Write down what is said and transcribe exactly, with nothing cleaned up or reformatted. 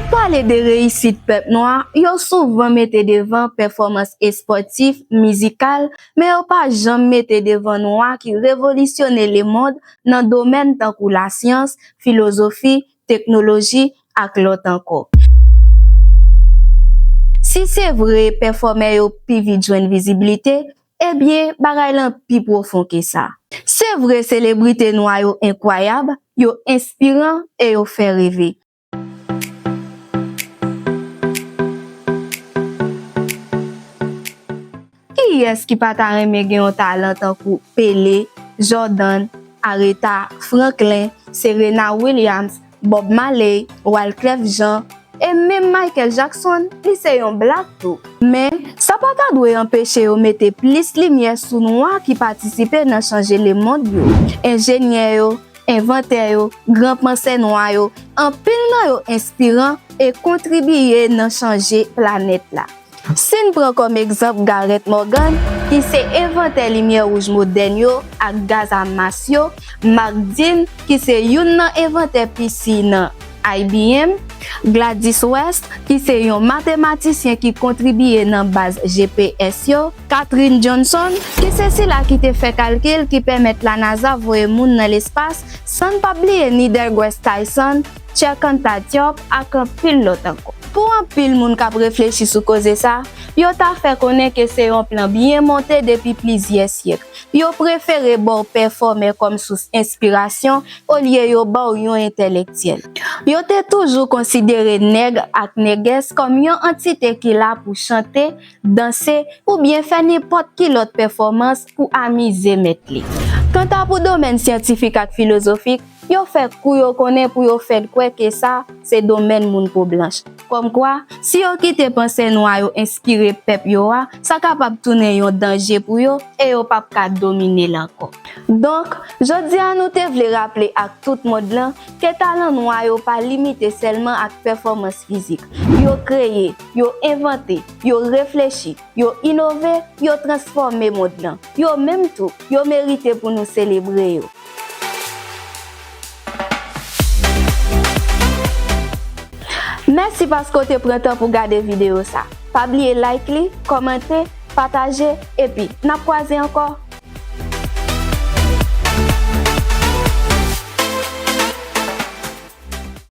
Pale de reyisit pèp nwa, yo souvan mete devan pèfòmans espòtif, mizikal, men yo pa janm mete devan nwa ki revolisyone lemonn nan domèn tankou lasyans, filozofi, teknoloji, ak lòt ankò. Si se vre pèfòmè yo pi vit jwenn viziblite, ebyen, bagay lan pi pwofon ke sa. Se vre selebrite nwa yo enkwayab, yo enspiran e yo fè reve. Kiyès ki pa ta renmen gen yon talan tankou Pele, Jordan, Aretha Franklin, Serena Williams, Bob Marley, Wyclef Jean, e menm Michael Jackson, li se yon black tou. Men, sa pa ta dwe anpeche yo mete plis limyè sou nwa ki patisipe nan chanje lemonn yo. Enjenyè yo, envantè yo, gran pansè nwa yo, anpil nan yo enspiran e kontribiye nan chanje planèt la. Si n pran kòm egzanp Gareth Morgan, ki se envantè limyè wouj modèn yo ak gaz a mas yo, Mark Dean, ki se youn nan envantè P C nan I B M, Gladys West, ki se yon matematisyen ki kontribiye nan baz G P S yo, Katherine Johnson, ki se sila ki te fè kalkil ki pèmèt la NASA voye moun nan lespas, san n pa bliye Neil deGrasse Tyson, Chirag Patel ak anpil lòt ankò. Pou anpil moun k ap reflechi sou koze sa, yo ta fè konnen ke se yon plan byen monte depi plizyè syèk. Yo prefere ba w pèfòmè kòm sous enspirasyon olye yo ba w yon entèlektyèl. Yo te toujou konsidere nèg ak nègès kòm yon antite ki la pou chante, danse, oubyen fè nenpòt ki lòt pèfòmans pou amize mèt li. Kanta pou domèn syantifik ak filozofik, yo fè kou yo konnen pou yo fè n kwè ke sa se domèn moun po blanch. Kòmkwa, si yo kite panse nwa yo enspire pèp yo a, sa kapab tounen yon danje pou yo e yo p ap ka domine l ankò. Donk, jodi a nou te vle raple ak tout mond lan ke talan nwa yo pa limite sèlman ak pèfòmans fizik. Yo kreye, yo envante, yo reflechi, yo inove, yo transfòme mond lan. Yo menm tou, yo merite pou nou selebre yo. Mèsi paske w te pran tan pou gade videyo sa. Pa bliye like li, kòmante, pataje, epi n ap kwaze ankò.